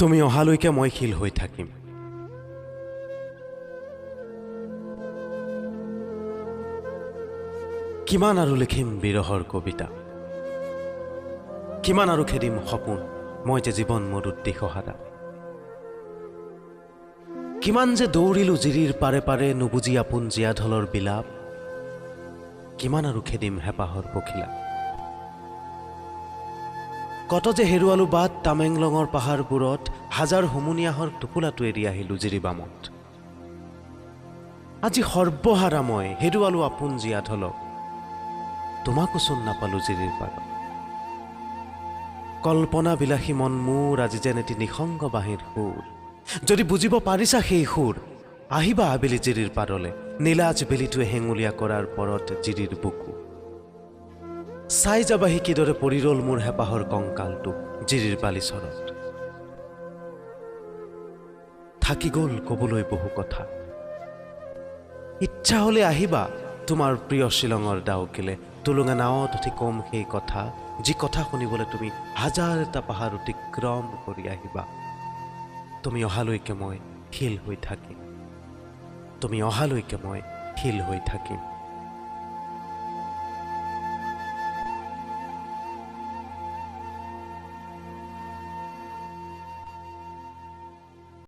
তুমি অহালৈকে মই শিল হৈ থাকিম। কিমান আৰু লিখিম বিৰহৰ কবিতা, কিমান আৰু খেদিম সপোন, মই যে জীৱন মৰুত দিশহাৰা। কিমান যে দৌৰিলো জিৰিৰ পাৰে পাৰে নুবুজি আপোন জীয়াঢলৰ বিলাপ, কিমান আৰু খেদিম হেঁপাহৰ পখিলা। কত যে হেৰুৱালো বাট তামেংলঙৰ পাহাৰবোৰত, হাজাৰ হুমুনিয়াহৰ টোপোলাটো এৰি আহিলো জিৰিবামত। আজি সৰ্বহাৰা মই হেৰুৱালো আপোন জীয়াঢলক, তোমাকোচোন নাপালো জিৰিৰ পাৰত। কল্পনা বিলাসী মন মোৰ আজি যেন এটি নিসংগ বাঁহীৰ সুৰ, যদি বুজিব পাৰিছা সেই সুৰ, আহিবা আবেলি জিৰিৰ পাৰলে, নীলাজ বেলিটোৱে হেঙুলীয়া কৰাৰ পৰত জিৰিৰ বুকু। চাই যাবাহি কিদৰে পৰি ৰ'ল মোৰ হেঁপাহৰ কংকালটো জিৰিৰ বালিচৰত। থাকি গ'ল ক'বলৈ বহু কথা, ইচ্ছা হ'লে আহিবা তোমাৰ প্ৰিয় শ্বিলঙৰ ডাউকিলে, টুলুঙা নাৱত উঠি ক'ম সেই কথা, যি কথা শুনিবলৈ তুমি হাজাৰটা পাহাৰ অতিক্ৰম কৰি আহিবা। তুমি অহালৈকে মই শিল হৈ থাকিম, তুমি অহালৈকে মই শিল হৈ থাকিম।